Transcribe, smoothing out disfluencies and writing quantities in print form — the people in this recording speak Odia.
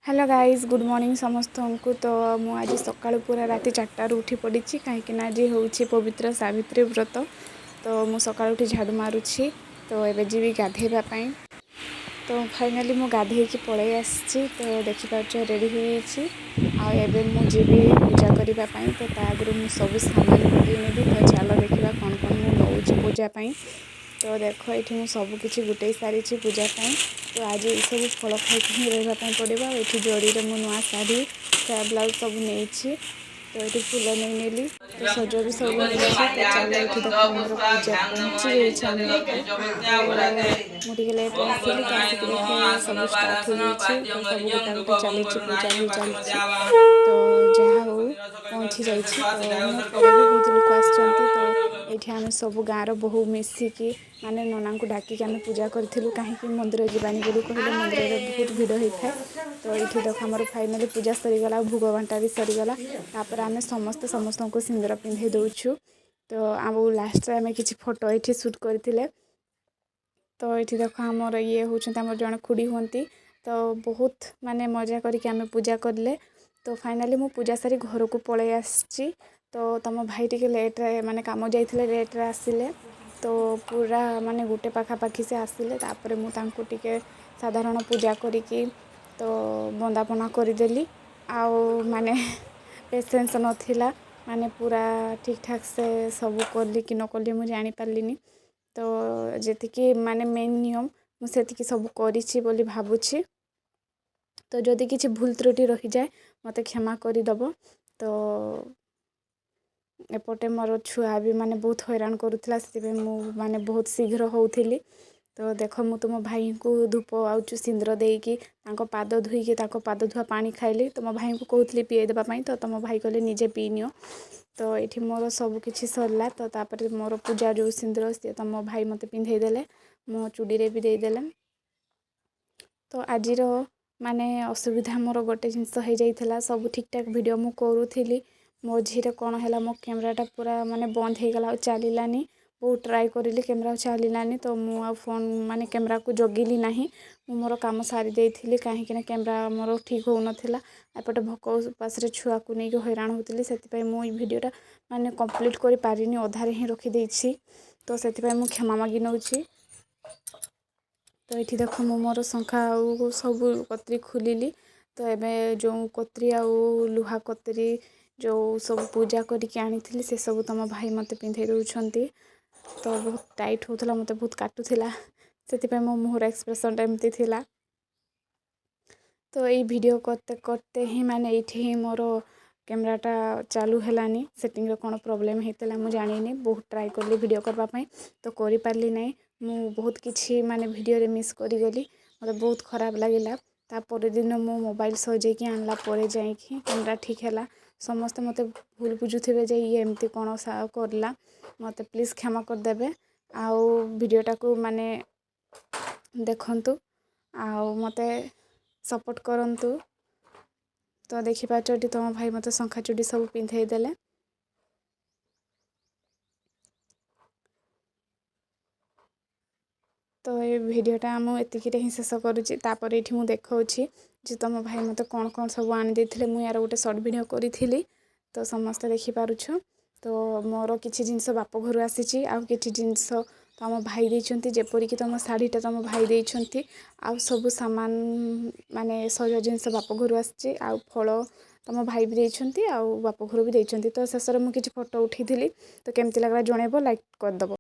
ହ୍ୟାଲୋ ଗାଇଜ୍, ଗୁଡ଼୍ ମର୍ଣ୍ଣିଂ ସମସ୍ତଙ୍କୁ। ତ ମୁଁ ଆଜି ସକାଳୁ ପୁରା ରାତି 4ଟାରୁ ଉଠି ପଡ଼ିଛି, କାହିଁକିନା ଆଜି ହେଉଛି ପବିତ୍ର ସାବିତ୍ରୀ ବ୍ରତ। ତ ମୁଁ ସକାଳୁ ଉଠି ଝାଡ଼ୁ ମାରୁଛି। ତ ଏବେ ଯିବି ଗାଧେଇବା ପାଇଁ। ତ ଫାଇନାଲି ମୁଁ ଗାଧେଇକି ପଳେଇ ଆସିଛି। ତ ଦେଖିପାରୁଛ, ରେଡ଼ି ହେଇଯାଇଛି ଆଉ ଏବେ ମୁଁ ଯିବି ପୂଜା କରିବା ପାଇଁ। ତ ତା ଆଗରୁ ମୁଁ ସବୁ ସାମାନ ଗୋଟେଇ ନେବି। ତ ଚାଲ ଦେଖିବା କ'ଣ କ'ଣ ମୁଁ ନେଉଛି ପୂଜା ପାଇଁ। ତ ଦେଖ, ଏଇଠି ମୁଁ ସବୁ କିଛି ଗୋଟେଇ ସାରିଛି ପୂଜା ପାଇଁ। ତ ଆଜି ଏସବୁ ଫଳ ଖାଇକି ହିଁ ରହିବା ପାଇଁ ପଡ଼ିବ। ଆଉ ଏଠି ଜରିରେ ମୁଁ ନୂଆ ଶାଢ଼ୀ, ସାୟା, ବ୍ଲାଉଜ୍ ସବୁ ନେଇଛି। ତ ଏଠି ଫୁଲ ନେଇ ନେଲି, ତ ସଜ ବି ସବୁ ନେଇଛି। ତ ଚାଲ, ଏଠି ଦେଖ, ଆମର ପୂଜା ପହଞ୍ଚି ଯାଇଛି ଆମେ ଏଠି। ତ ମୁଁ ଟିକେ ଲେଟ୍ରେ ଆସିଲି। ତ ଆସିକି ଦେଖେ ସବୁ ଷ୍ଟାର୍ଟ ହେଇଯାଇଛି। ତ ସବୁ ଗୋଟା ଗୋଟା ଚାଲିଛି, ପୂଜା ବି ଚାଲିଛି। ତ ଯାହା ହଉ, ପହଞ୍ଚି ଯାଇଛି। ତ ମୋ ପରେ ବି ବହୁତ ଲୋକ ଆସିଛନ୍ତି। ତ ଏଇଠି ଆମେ ସବୁ ଗାଁର ବୋହୂ ମିଶିକି, ମାନେ ନନାଙ୍କୁ ଡାକିକି ଆମେ ପୂଜା କରିଥିଲୁ। କାହିଁକି ମନ୍ଦିର ଯିବାନି ବୋଲି କହିଲେ ମନ୍ଦିରରେ ବହୁତ ଭିଡ଼ ହେଇଥାଏ। ତ ଏଇଠି ଦେଖ, ଆମର ଫାଇନାଲି ପୂଜା ସରିଗଲା ଆଉ ଭୋଗ ବଣ୍ଟା ବି ସରିଗଲା। ତାପରେ ଆମେ ସମସ୍ତେ ସମସ୍ତଙ୍କୁ ସିନ୍ଦୁର ପିନ୍ଧେଇ ଦେଉଛୁ। ତ ଆଉ ଲାଷ୍ଟରେ ଆମେ କିଛି ଫଟୋ ଏଇଠି ସୁଟ୍ କରିଥିଲେ। ତ ଏଇଠି ଦେଖ, ଆମର ଇଏ ହେଉଛନ୍ତି ଆମର ଜଣେ ଖୁଡ଼ି ହୁଅନ୍ତି। ତ ବହୁତ ମାନେ ମଜା କରିକି ଆମେ ପୂଜା କଲେ। ତ ଫାଇନାଲି ମୁଁ ପୂଜା ସାରି ଘରକୁ ପଳେଇ ଆସିଛି। ତ ତମ ଭାଇ ଟିକେ ଲେଟ୍ରେ, ମାନେ କାମ ଯାଇଥିଲେ, ଲେଟ୍ରେ ଆସିଲେ। ତ ପୁରା ମାନେ ଗୋଟେ ପାଖାପାଖି ସେ ଆସିଲେ। ତାପରେ ମୁଁ ତାଙ୍କୁ ଟିକେ ସାଧାରଣ ପୂଜା କରିକି ତ ବନ୍ଦାପନା କରିଦେଲି। ଆଉ ମାନେ ପେସେନ୍ସ ନଥିଲା, ମାନେ ପୁରା ଠିକ୍ ଠାକ୍ ସେ ସବୁ କଲି କି ନ କଲି ମୁଁ ଜାଣିପାରିଲିନି। ତ ଯେତିକି ମାନେ ମେନ୍ ନିୟମ, ମୁଁ ସେତିକି ସବୁ କରିଛି ବୋଲି ଭାବୁଛି। ତ ଯଦି କିଛି ଭୁଲ ତ୍ରୁଟି ରହିଯାଏ, ମୋତେ କ୍ଷମା କରିଦେବ। ତ ଏପଟେ ମୋର ଛୁଆ ବି ମାନେ ବହୁତ ହଇରାଣ କରୁଥିଲା, ସେଥିପାଇଁ ମୁଁ ମାନେ ବହୁତ ଶୀଘ୍ର ହେଉଥିଲି। ତ ଦେଖ, ମୁଁ ତୁମ ଭାଇଙ୍କୁ ଧୂପ ଆଉ ସିନ୍ଦୁର ଦେଇକି, ତାଙ୍କ ପାଦ ଧୋଇକି, ତାଙ୍କ ପାଦ ଧୁଆ ପାଣି ଖାଇଲି। ତୁମ ଭାଇଙ୍କୁ କହୁଥିଲି ପିଆଇ ଦେବା ପାଇଁ, ତ ତୁମ ଭାଇ କହିଲେ ନିଜେ ପିଇ ନିଅ। ତ ଏଇଠି ମୋର ସବୁ କିଛି ସରିଲା। ତ ତାପରେ ମୋର ପୂଜା ଯେଉଁ ସିନ୍ଦୁର, ସିଏ ତୁମ ଭାଇ ମୋତେ ପିନ୍ଧେଇ ଦେଲେ, ମୋ ଚୁଡ଼ିରେ ବି ଦେଇଦେଲେ। ତ ଆଜିର ମାନେ ଅସୁବିଧା ମୋର ଗୋଟେ ଜିନିଷ ହେଇଯାଇଥିଲା। ସବୁ ଠିକ୍ଠାକ୍ ଭିଡ଼ିଓ ମୁଁ କରୁଥିଲି, ମଝିରେ କ'ଣ ହେଲା, ମୋ କ୍ୟାମେରାଟା ପୁରା ମାନେ ବନ୍ଦ ହେଇଗଲା ଆଉ ଚାଲିଲାନି। ବହୁତ ଟ୍ରାଏ କରିଲି, କ୍ୟାମେରା ଆଉ ଚାଲିଲାନି। ତ ମୁଁ ଆଉ ଫୋନ୍ ମାନେ କ୍ୟାମେରାକୁ ଜଗିଲି ନାହିଁ, ମୁଁ ମୋର କାମ ସାରି ଦେଇଥିଲି, କାହିଁକିନା କ୍ୟାମେରା ମୋର ଠିକ୍ ହେଉନଥିଲା। ଏପଟେ ଭୋକ ଉପାସରେ ଛୁଆକୁ ନେଇକି ହଇରାଣ ହେଉଥିଲି। ସେଥିପାଇଁ ମୁଁ ଏଇ ଭିଡ଼ିଓଟା ମାନେ କମ୍ପ୍ଲିଟ୍ କରିପାରିନି, ଅଧାରେ ହିଁ ରଖିଦେଇଛି। ତ ସେଥିପାଇଁ ମୁଁ କ୍ଷମା ମାଗି ନେଉଛି। ତ ଏଇଠି ଦେଖ, ମୁଁ ମୋର ଶଙ୍ଖା ଆଉ ସବୁ କତ୍ରି ଖୋଲିଲି। ତ ଏବେ ଯେଉଁ କତ୍ରି ଆଉ ଲୁହା କତ୍ରି ଯେଉଁ ସବୁ ପୂଜା କରିକି ଆଣିଥିଲି, ସେସବୁ ତମ ଭାଇ ମୋତେ ପିନ୍ଧେଇ ଦେଉଛନ୍ତି। ତ ବହୁତ ଟାଇଟ୍ ହେଉଥିଲା, ମୋତେ ବହୁତ କାଟୁଥିଲା, ସେଥିପାଇଁ ମୋ ମୁହଁର ଏକ୍ସପ୍ରେସନ୍ଟା ଏମିତି ଥିଲା। ତ ଏଇ ଭିଡ଼ିଓ କରତେ କରତେ ହିଁ ମାନେ ଏଇଠି ହିଁ ମୋର କ୍ୟାମେରାଟା ଚାଲୁ ହେଲାନି। ସେଟିଂରେ କ'ଣ ପ୍ରୋବ୍ଲେମ୍ ହେଇଥିଲା ମୁଁ ଜାଣିନି। ବହୁତ ଟ୍ରାଏ କଲି ଭିଡ଼ିଓ କରିବା ପାଇଁ, ତ କରିପାରିଲି ନାହିଁ। ମୁଁ ବହୁତ କିଛି ମାନେ ଭିଡ଼ିଓରେ ମିସ୍ କରିଗଲି, ମୋତେ ବହୁତ ଖରାପ ଲାଗିଲା। ତା ପରଦିନ ମୁଁ ମୋବାଇଲ୍ ସଜେଇକି ଆଣିଲା ପରେ ଯାଇକି କ୍ୟାମେରା ଠିକ୍ ହେଲା। ସମସ୍ତେ ମୋତେ ଭୁଲ ବୁଝୁଥିବେ ଯେ ଇଏ ଏମିତି କ'ଣ କରିଲା। ମୋତେ ପ୍ଲିଜ୍ କ୍ଷମା କରିଦେବେ ଆଉ ଭିଡ଼ିଓଟାକୁ ମାନେ ଦେଖନ୍ତୁ ଆଉ ମୋତେ ସପୋର୍ଟ କରନ୍ତୁ। ତ ଦେଖିପାରୁଛ, ଏଠି ତୁମ ଭାଇ ମୋତେ ଶଙ୍ଖା ଚୁଡ଼ି ସବୁ ପିନ୍ଧେଇ ଦେଲେ। ତ ଏ ଭିଡ଼ିଓଟା ମୁଁ ଏତିକିରେ ହିଁ ଶେଷ କରୁଛି। ତାପରେ ଏଇଠି ମୁଁ ଦେଖାଉଛି ଯେ ତୁମ ଭାଇ ମୋତେ କ'ଣ କ'ଣ ସବୁ ଆଣିଦେଇଥିଲେ। ମୁଁ ୟାର ଗୋଟେ ସର୍ଟ ଭିଡ଼ିଓ କରିଥିଲି, ତ ସମସ୍ତେ ଦେଖିପାରୁଛ। ତ ମୋର କିଛି ଜିନିଷ ବାପ ଘରୁ ଆସିଛି ଆଉ କିଛି ଜିନିଷ ତମ ଭାଇ ଦେଇଛନ୍ତି, ଯେପରିକି ତୁମ ଶାଢ଼ୀଟା ତୁମ ଭାଇ ଦେଇଛନ୍ତି। ଆଉ ସବୁ ସାମାନ ମାନେ ସଜ ଜିନିଷ ବାପ ଘରୁ ଆସିଛି ଆଉ ଫଳ ତମ ଭାଇ ବି ଦେଇଛନ୍ତି ଆଉ ବାପ ଘରୁ ବି ଦେଇଛନ୍ତି। ତ ଶେଷରେ ମୁଁ କିଛି ଫଟୋ ଉଠେଇଥିଲି। ତ କେମିତି ଲାଗିଲା ଜଣେଇବ, ଲାଇକ୍ କରିଦେବ।